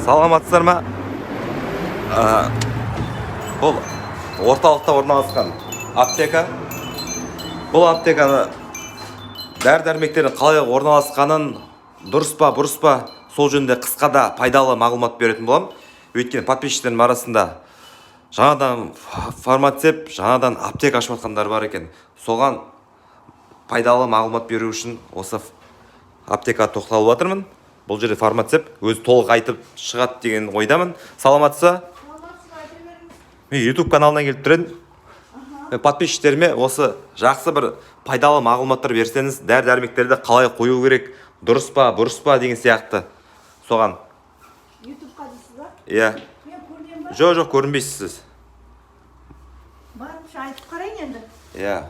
Саламатсыздар ма? Бұл орталықта орналасқан аптека. Бұл аптеканы, дәрі дәрмектердің қалай орналасқанын, дұрыс па, бұрыс па, сол жөнінде қысқа да пайдалы мағлұмат беретін боламын. Өйткені подписчиктерім арасында жаңадан фармацевт, жаңадан аптека ашып жатқандар бар екен. Соған пайдалы мағлұмат беру үшін осы аптекаға тоқталып жатырмын. Бұл жерде фармацевт өзі толық айтып шығады деген ойдамын. Саламатсыз ба? Мен YouTube каналынан келіп тұр едім. Мен подписчиктеріме осы жақсы бір пайдалы мағлұматтар берсеңіз, дәрі дәрмектерді қалай қою керек, дұрыс па, бұрыс па деген сияқты, соған. Ютубқа дейсіз ба? Иә. Мен көрінемін ба? Жоқ, көрінбейсіз сіз. Барымша айтып қарайын енді. Иә.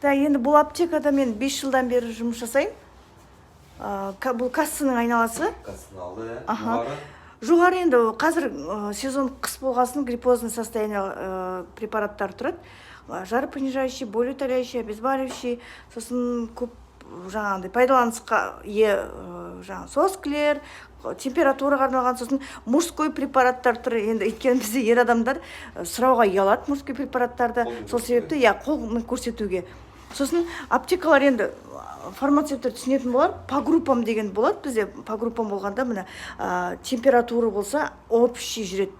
Да, енді бұл аптекада мен 5 жылдан бері жұмыс жасаймын. Бұл кассаның айналасы. Кассаның алды, иә. Аха. Жоғары енді қазір сезон қыс болғасын, гриппозный состояние препараттар тұрады. Жаропонижающий, болеутоляющий, обезболивающий, сосын көп жаңағындай пайдаланысқа ие жаңағы соскілер, температураға арналған, сосын мужской препараттар тұр енді, өйткені бізде ер адамдар сұрауға ұялады мужской препараттарды. Қолмен Сол себепті, иә, қолмен көрсетуге. Сосын аптекалар енді, фармацевттер түсінетін болар, по группам деген болады бізде. По группам болғанда, міне, температура болса, общий жүреді,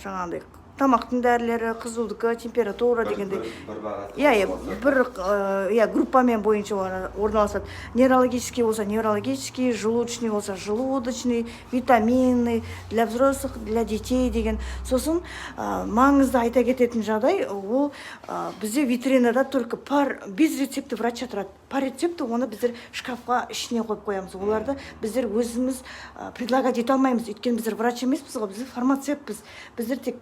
жаңағындай тамақтың дәрілері, қызудікі, температура дегендей. Бір баға. Иә, бір, иә, группамен бойынша орналасады. Неврологический болса, неврологический, желудочный болса, желудочный, витаминный, для взрослых, для детей деген. Сосын маңызды айта кететін жағдай ол, бізде витринада только пар без рецепта врача тұрады. По рецепту оны біздер шкафқа ішіне қойып қоямыз. Оларды біздер өзіміз предлагать ете алмаймыз, өйткені біздер врач емеспіз ғой, біздер фармацевтпіз. Біздер тек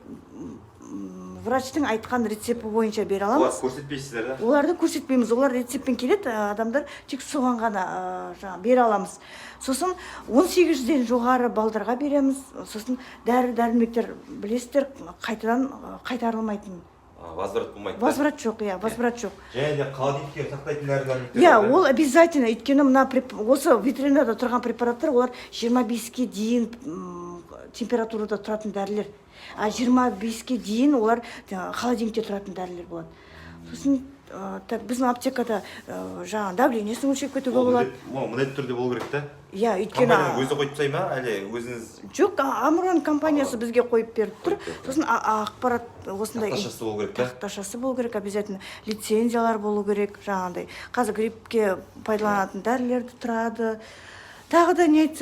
врачтың айтқан рецепті бойынша бере аламыз. Олар көрсетпейсіздер да? Оларды көрсетпейміз. Олар рецептпен келеді адамдар, тек соған ғана жаңағы бере аламыз. Сосын 18-ден жоғары балдарға береміз. Сосын дәрі дәрмектер, білесіздер, қайтадан қайтарылмайтын. Возврат болмайды да? Возврат жоқ, иә, возврат жоқ. Және де холодильникке сақтайтын дәрі дәрмектер Иә. бар, да? Ол обязательно, өйткені мына осы витринада тұрған препараттар, олар 25-ке дейін температурада тұратын дәрілер, а 25-ке дейін олар жаңағы холодильникте тұратын дәрілер болады. Сосын так, біздің аптекада жаңағы давлениесін өлшеп кетуге Ол болады. Ол міндетті түрде болу керек та? Иә, өйткені Компанияның өзі қойып тастай ма, әлде өзіңіз? Жоқ, Амрон компаниясы бізге қойып беріп тұр. Қойып беріп. Сосын ақпарат осындай. Тақташасы болу керек та? Тақташасы болу керек обязательно, лицензиялар болу керек. Жаңағындай қазір гриппке пайдаланатын дәрілер де тұрады. Тағы да не айтсам.